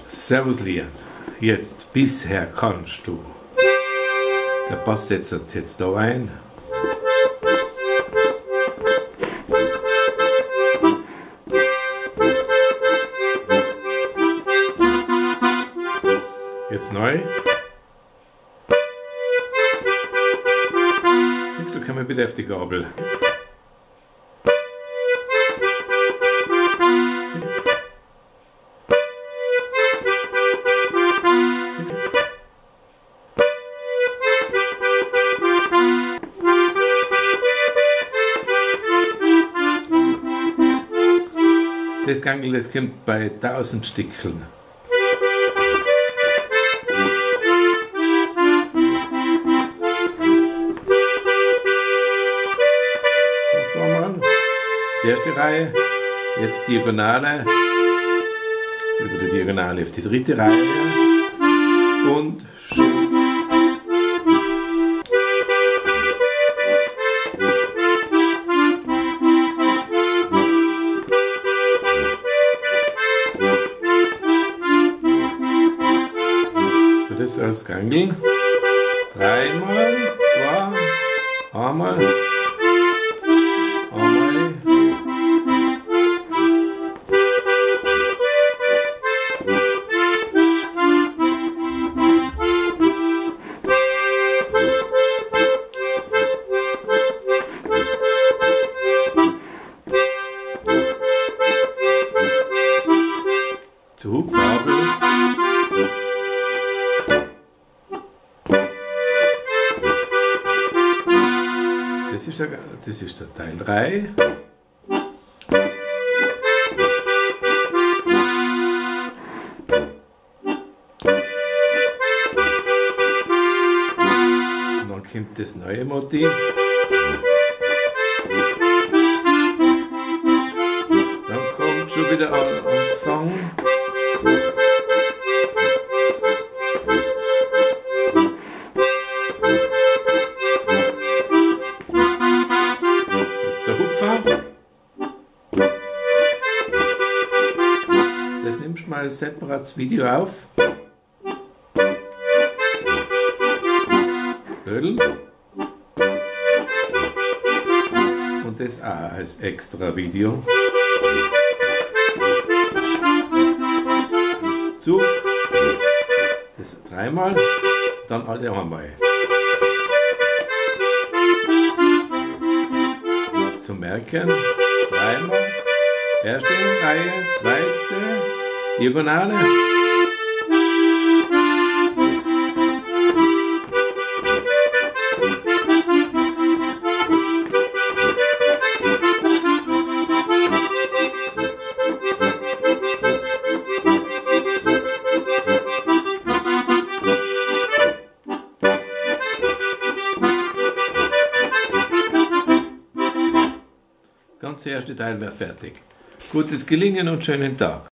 Servus Lian, jetzt bisher kannst du. Der Bass setzt jetzt da ein. Jetzt neu. Siehst du, komm mal bitte auf die Gabel. Das Gangl, das kommt bei 1000 Stickeln. Das war mal die erste Reihe, jetzt Diagonale, über die Diagonale auf die dritte Reihe und schon. Das als Gangl. Dreimal, zwei, einmal, einmal. Zu Gabel. Das ist der Teil 3. Und dann kommt das neue Motiv. Dann kommt schon wieder Anfang. Das nimmst du mal als separates Video auf. Blödel. Und das auch als extra Video. Zug. Das dreimal, dann alle einmal. Zum Merken, dreimal, erste Reihe, zweite, Diagonale. Ganz der erste Teil wäre fertig. Gutes Gelingen und schönen Tag.